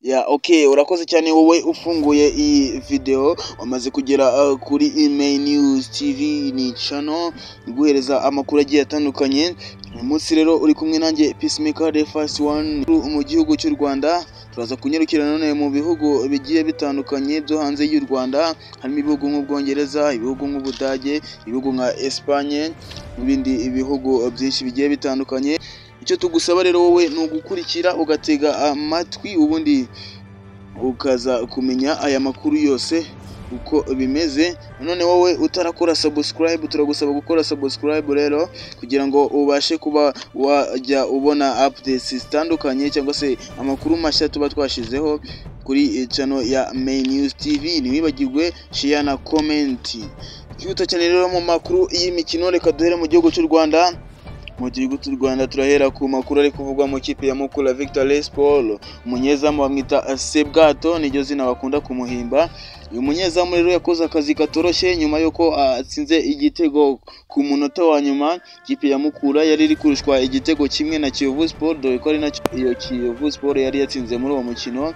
Ya, okay, urakoze cyane wowe ufunguye iyi video wamaze kugera kuri Email News TV. Ni channel iguhereza amakuru agiye atandukanye. Uyu munsi rero uri kumwe nanjye Peacemaker, the first one mu gihugu cy'u Rwanda. Turaza kunyarukira none mu bihugu bigiye bitandukanye byo hanze y'u Rwanda, harimo ibihugu nk'Ubwongereza, ibihugu nk'Ubudage, ibihugu nka Espagne n'ibindi bihugu byinshi bigiye bitandukanye. Icyo tugusaba rero wowe ni ugukurikira, ugatega amatwi, ubundi ukaza kumenya aya makuru yose uko bimeze. None wowe utarakora subscribe, turagusaba gukora subscribe rero kugira ngo ubashe kuba wajya ubona updates zitandukanye cyangwa se amakuru mashya tuba twashizeho kuri channel ya Main News TV. Ntiwibagirwe share na comment. Twihuta cyane rero mu makuru y'imikino, reka duhere mu gihugu cy'u Rwanda. Mu gihugu cy'u Rwanda turahera ku makuru ari kuvugwa mu kipe ya Mukura Victory Sport. Umunyezamu bamwita Sebwato, niryo zina bakunda kumuhimba. Uyu munyezamu rero yakoze akazi katoroshye nyuma y'uko atsinze igitego ku munota wa nyuma. Ikipe ya Mukura yari iri kurushwa igitego kimwe na Kiyovu Sport, dore ko ari nacyo iyo Kiyovu Sport yari yatsinze muri uwo mukino.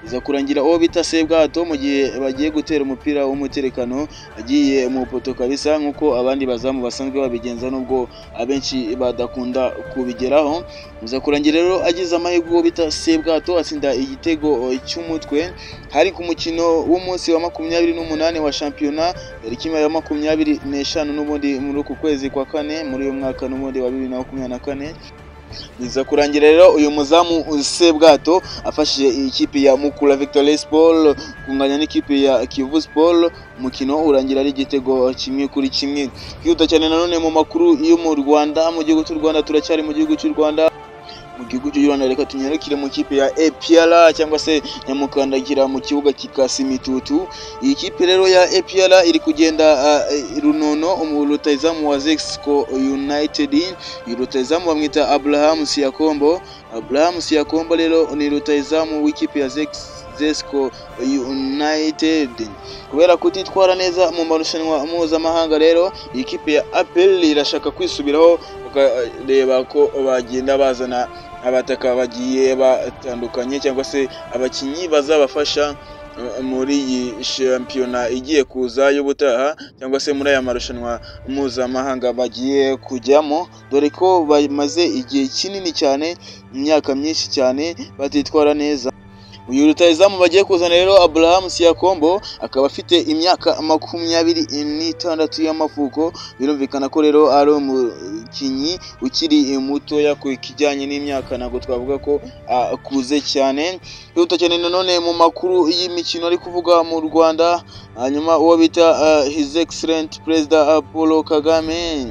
Iza kurangira uwo bita Sebwato, mu gihe bagiye gutera umupira w'umuterekano, agiye mu poto kabisa nk'uko abandi bazamu basanzwe babigenza, nubwo abenshi badakunda kubigeraho. Iza kurangira rero agize amahirwe uwo bita Sebwato atsinda igitego cy'umutwe. Hari ku mukino w'umunsi wa 28 wa shampiyona, tariki ya 25 n'ubundi muri uku kwezi kwa kane muri uyu mwaka n'ubundi wa 2024. Biza kurangira rero uyu muzamu Sebwato afashije ikipe ya Mukura Victory Sport kunganya n'ikipe ya Kiyovu Sport, umukino urangira ari igitego 1-1. Twihuta cyane nanone mu makuru yo mu Rwanda, mu gihugu cy'u Rwanda, turacyari mu gihugu cy'u Rwanda. Mu gihugu cy'u Rwanda reka tunyarukire mu kipe ya APR, cyangwa se nyamukandagira mu kibuga kikasa imitutu. Iyi kipe rero ya APR iri kugenda runono rutahizamu wa Zesco United. Uyu rutahizamu bamwita Abraham Siakombo. Abraham Siakombo rero ni rutahizamu w'ikipe ya Zesco United. Kubera kutitwara neza mu marushanwa mpuzamahanga rero, iyi kipe ya APR irashaka kwisubiraho, bakareba ko bagenda bazana abataka bagiye batandukanye cyangwa se abakinnyi bazabafasha muri iyi shampiyona igiye kuza y'ubutaha, cyangwa se muri aya marushanwa mpuzamahanga bagiye kujyamo, dore ko bamaze igihe kinini cyane, imyaka myinshi cyane batitwara neza. Uyu rutahizamu bagiye kuzana rero, Abraham Siakombo, akaba afite imyaka 26 y'amavuko. Birumvikana ko rero ari umukinnyi ukiri mutoya ku kijyanye n'imyaka, ntabwo twavuga ko akuze cyane. Twihuta cyane nanone mu makuru y'imikino ari kuvuga mu Rwanda. Hanyuma uwo bita His Excellent Perezida Paul Kagame,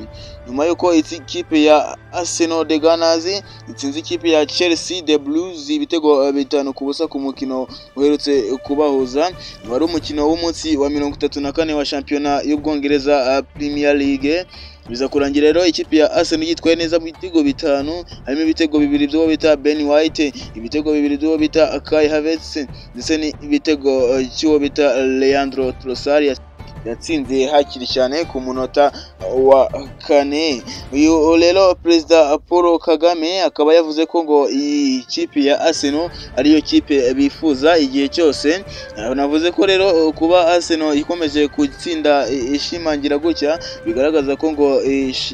nyuma y'uko ikipe ya Arsenal the Gunners itsinze ikipe ya Chelsea the Blues ibitego 5-0 ku mukino uherutse kubahuza, wari umukino w'umunsi wa 34 wa shampiyona y'Ubwongereza, Premier League. Biza kurangira rero ikipe ya Arsenal yitwaye neza mu bitego 5, harimo ibitego 2 by'uwo bita Ben White, ibitego 2 by'uwo bita Kai Havertz, ndetse n'ibitego cy'uwo bita Leandro Trossard yatsinze hakiri cyane ku munota wa 4. Uyu rero Perezida Paul Kagame akaba yavuze ko ngo iyi kipe ya Arsenal ariyo kipe bifuza igihe cyose. Navuze ko rero kuba Arsenal ikomeje gutsinda ishimangira gutya bigaragaza ko ngo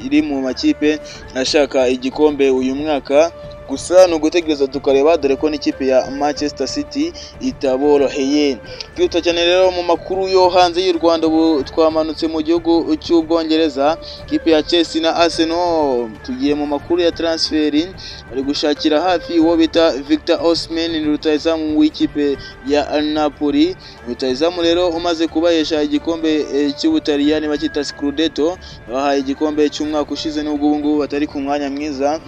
iri mu makipe ashaka igikombe uyu mwaka. Gusa ni ugutegereza tukareba, dore ko n'ikipe ya Manchester City itaboroheye. Twihuta cyane rero mu makuru yo hanze y'u Rwanda, ubu twamanutse mu gihugu cy'Ubwongereza. Ikipe ya Chelsea na Arsenal, tugiye mu makuru ya transfer, bari gushakira hafi uwo bita Victor Osimhen, ni rutahizamu w'ikipe ya Napoli. Rutahizamu rero umaze kubahesha igikombe cy'Ubutaliyani bakita Scudetto, bahaye igikombe cy'umwaka ushize, nubwo ubu ngubu batari ku mwanya mwiza.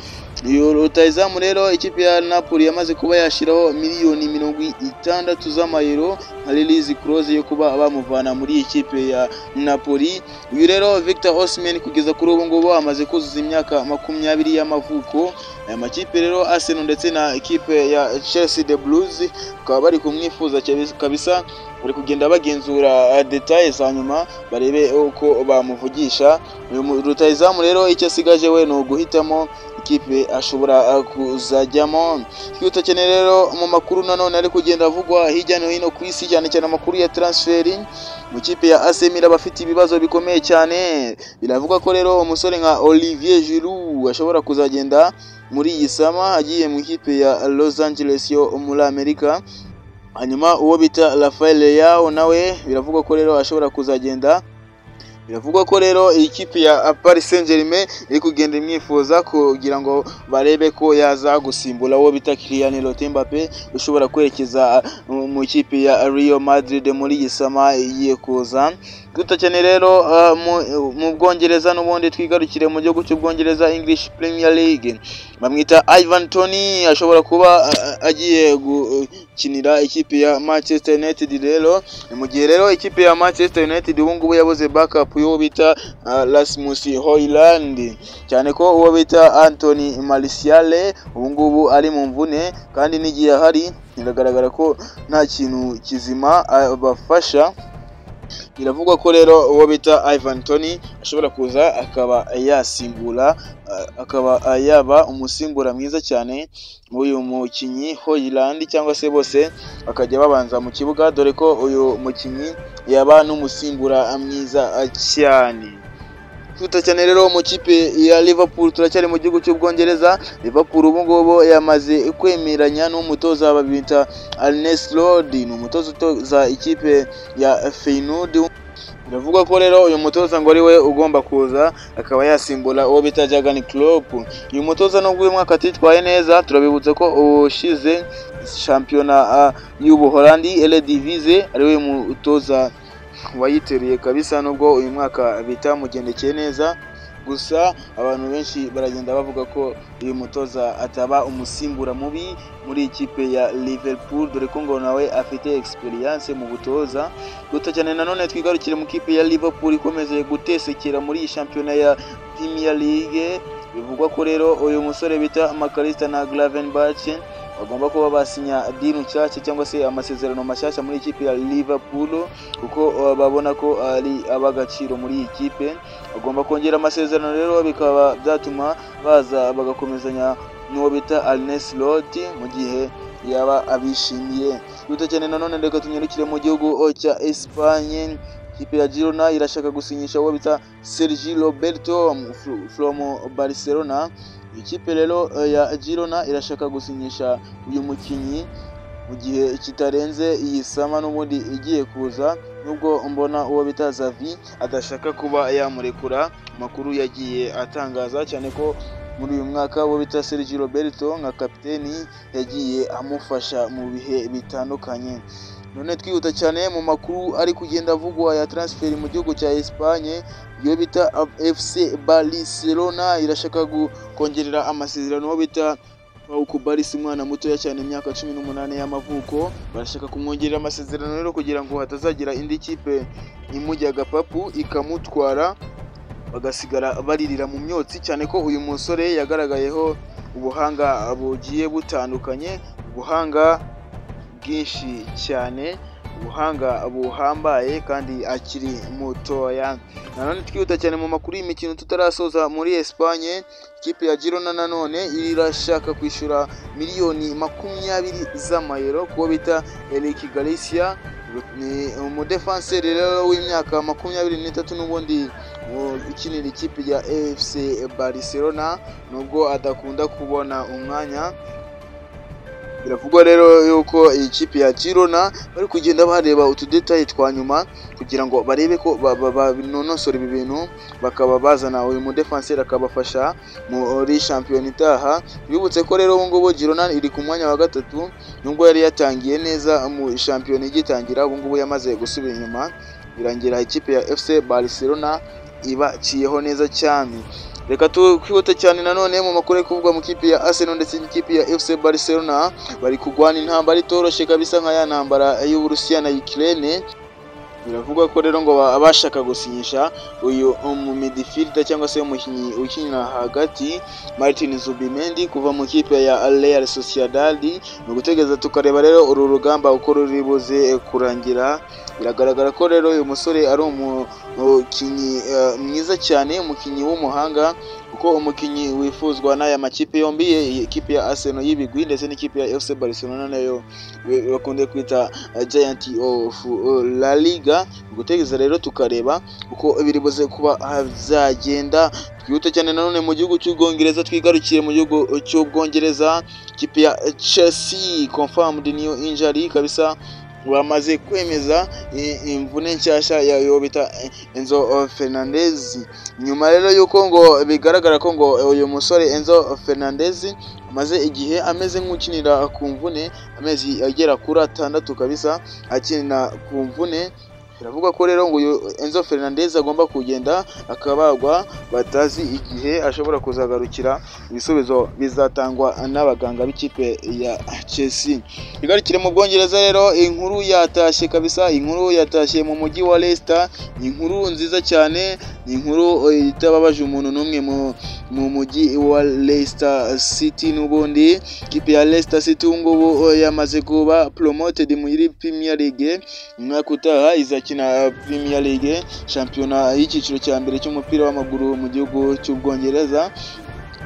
Uyu rutahizamu rero ikipe ya Napoli yamaze kuba yashyiraho miliyoni 60 z'amayero nka release clause yo kuba bamuvana muri iyi kipe ya Napoli. Uyu rero Victor Osimhen kugeza kuri ubu ngubu amaze kuzuza imyaka 20 y'amavuko. Aya makipe rero, Arsenal ndetse na ikipe ya Chelsea the Blues, bakaba bari kumwifuza kabisa, bari kugenda bagenzura détails za nyuma barebe uko bamuvugisha. Uyu rutahizamu rero icyo asigaje we ni uguhitamo. ikipe ashobora kuzajyamo. Twihuta cyane rero mu makuru nanone ari kugenda avugwa hirya no hino ku isi, cyane cyane amakuru ya transfer mu kipe ya AC Milan bafite ibibazo bikomeye cyane. Biravugwa ko rero umusore nka Olivier Giroud ashobora kuzagenda muri iyi summer agiye mu ikipe ya Los Angeles yo muri Amerika. Hanyuma uwo bita Rafael Leao nawe biravugwa ko rero ashobora kuzagenda. Biravugwa ko rero iyi kipe ya Paris Saint-Germain iri kugenda imwifuza kugira ngo barebe ko yaza gusimbura uwo bita Kylian Mbappe ushobora kwerekeza mu ikipe ya Real Madrid muri iyi summer igiye kuza. Guta cyane rero mu Bwongereza, n'ubundi twigarukire mu gihugu cy'Ubwongereza, English Premier League. Bamwita Ivan Toney, ashobora kuba agiye gukinira ikipe ya Manchester United. Rero ni mu gihe rero ikipe ya Manchester United ubu ngubu yabuze backup y'uwo bita Rasmus Højlund, cyane ko uwo bita Anthony Martial ubu ngubu ari mu mvune, kandi n'igihe ahari biragaragara ko nta kintu kizima bafasha. Biravugwa ko rero uwo bita Ivan Toney ashobora kuza akaba yasimbura, akaba yaba umusimbura mwiza cyane w'uyu mukinnyi Højlund, cyangwa se bose bakajya babanza mu kibuga, dore ko uyu mukinnyi yaba n'umusimbura mwiza cyane. Twihuta cyane rero mu kipe ya Liverpool, turacyari mu gihugu cy'Ubwongereza. Liverpool ubu ngubu yamaze kwemeranya n'umutoza babita Arne Slot, ni umutoza utoza ikipe ya Feyenoord. Biravugwa ko rero uyu mutoza ngo ari we ugomba kuza akaba yasimbura uwo bita Jurgen Klopp. Uyu mutoza nubwo uyu mwaka atitwaye neza, turabibutsa ko ushize shampiyona y'Ubuholandi Eredivisie ari we mutoza wayiteruye kabisa, nubwo uyu mwaka bitamugendekeye neza. Gusa abantu benshi baragenda bavuga ko uyu mutoza ataba umusimbura mubi muri ikipe ya Liverpool, dore ko ngo nawe afite experience mu butoza. Guta cyane nanone twigarukire mu kipe ya Liverpool ikomeje gutesekera muri iyi shampiyona ya Premier League. Bivugwa ko rero uyu musore bita Mac Allister na Gravenberch bagomba kuba basinya deal nshyashya cyangwa se amasezerano mashyashya muri ikipe ya Liverpool, kuko babona ko ari ab'agaciro muri iyi kipe. Bagomba kongera amasezerano rero bikaba byatuma baza bagakomezanya n'uwo bita Arne Slot mu gihe yaba abishimiye. Twihuta cyane nanone reka tunyarukire mu gihugu cya Espagne. Ikipe ya Girona irashaka gusinyisha uwo bita Sergi Roberto from Barcelona. Ikipe rero ya Girona irashaka gusinyisha uyu mukinnyi mu gihe kitarenze iyi summer n'ubundi igiye kuza, nubwo mbona uwo bita Xavi adashaka kuba yamurekura. Amakuru yagiye atangaza cyane ko muri uyu mwaka uwo bita Sergi Roberto nka kapiteni yagiye amufasha mu bihe bitandukanye. None twihuta cyane mu makuru ari kugenda avugwa ya transfer mu gihugu cya Espagne, iyo bita FC Barcelona irashaka kongerera amasezerano uwo bita Pau Cubarsí, umwana mutoya cyane, imyaka 18 y'amavuko. Barashaka kumwongerera amasezerano rero kugira ngo hatazagira indi kipe imujya agapapu ikamutwara, bagasigara baririra mu myotsi, cyane ko uyu musore yagaragayeho ubuhanga bugiye butandukanye, ubuhanga bwinshi cyane, ubuhanga buhambaye kandi akiri mutoya. Nanone twihuta cyane mu makuru y'imikino tutarasoza muri Espagne, ikipe ya Girona nanone irashaka kwishyura miliyoni 20 z'amayero kuwo bita Eric Garcia. Ni umudefanseri rero w'imyaka 23 n'ubundi ukinira ikipe ya FC Barcelona, nubwo adakunda kubona umwanya. Biravugwa rero yuko iyi kipe ya Girona bari kugenda bareba utudetayi twa nyuma kugira ngo barebe ko banonosora ibi bintu, bakaba bazana uyu mudefanseri akabafasha muri shampiyona itaha. Bibutse ko rero ubu ngubu Girona iri ku mwanya wa gatatu, nubwo yari yatangiye neza mu shampiyona igitangira, ubu ngubu yamaze gusubira inyuma, birangira ikipe ya FC Barcelona ibaciyeho neza cyane. Reka twihute cyane nanone mu makuru ari kuvugwa mu kipe ya Arsenal ndetse n'ikipe ya FC Barcelona. Bari kurwana intambara itoroshye kabisa, nka ya ntambara y'Uburusiya na Ukraine. Biravugwa ko rero ngo bashaka gusinyisha uyu mu midfielder cyangwa se umukinnyi ukina hagati Martin Zubimendi kuva mu kipe ya Real Sociedad. Ni ugutegereza tukareba rero uru rugamba uko ruri buze kurangira. Biragaragara ko rero uyu musore ari umukinnyi mwiza cyane, umukinnyi w'umuhanga. ko umukinnyi wifuzwa n'aya makipe yombi, ikipe ya Arsenal y'ibigwi ndetse n'ikipe ya FC Barcelona nayo bakunze kwita Giant of La Liga. Gutegereza rero tukareba uko biri buze kuba byagenda. Twihute cyane nanone mu gihugu cy'Ubwongereza, twigarukiye mu gihugu cy'Ubwongereza. Ikipe ya Chelsea confirmed new injury kabisa, bamaze kwemeza imvune nshyashya ya bita Enzo Fernandez. Nyuma rero yuko ngo bigaragara ko ngo uyu musore Enzo Fernandez amaze igihe ameze nk'ukinira ku mvune, amezi agera kuri 6 kabisa akinira ku mvune. Biravuga ko rero ngo uyu Enzo Fernandez agomba kugenda akabagwa, batazi igihe ashobora kuzagarukira. Ibisubizo bizatangwa n'abaganga b'ikipe ya Chelsea. Igarukire mu Bwongereza rero, inkuru yatashye kabisa, inkuru yatashye mu mujyi wa Leicester, inkuru nziza cyane, inkuru itababaje umuntu n'umwe mu mujyi wa Leicester City. N'ubundi ikipe ya Leicester City ubu ngubu yamaze kuba promoted muri Premier League. Umwaka utaha izakina Premier League, shampiyona y'icyiciro cya mbere cy'umupira w'amaguru mu gihugu cy'Ubwongereza.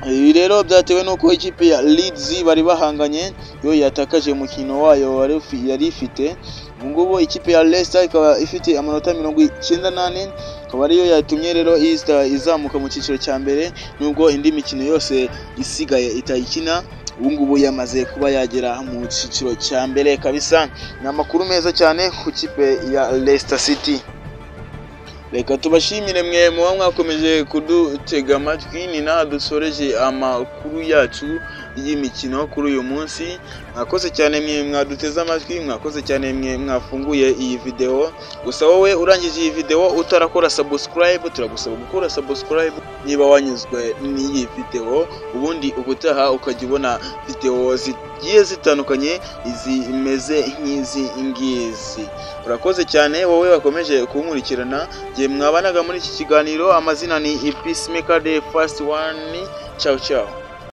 Ibi rero byatewe n'uko ikipe ya Leeds bari bahanganye yo yatakaje umukino wayo yari ifite. Ubu ngubu ikipe ya Leicester ikaba ifite amanota 94, akaba ariyo yatumye rero izamuka mu cyiciro cya mbere, nubwo indi mikino yose isigaye itayikina. Ubu ngubu yamaze kuba yagera mu cyiciro cya mbere kabisa. Ni amakuru meza cyane ku kipe ya Leicester City. Reka tubashimire mwe muba mwakomeje kudutega amatwi. Ni naha dusoreje amakuru yacu y'imikino kuri uyu munsi. Mwakoze cyane mwe mwaduteze amatwi, mwakoze cyane mwe mwafunguye iyi video. Gusa wowe urangije iyi video utarakora subscribe, turagusaba gukora subscribe niba wanyuzwe n'iyi video, ubundi ubutaha ukajya ubona video zigiye zitandukanye zimeze nk'izi ngizi. Urakoze cyane wowe wakomeje kunkurikirana. Gihe mwabanaga muri iki kiganiro, amazina ni Peacemaker the first one. Ciao ciao.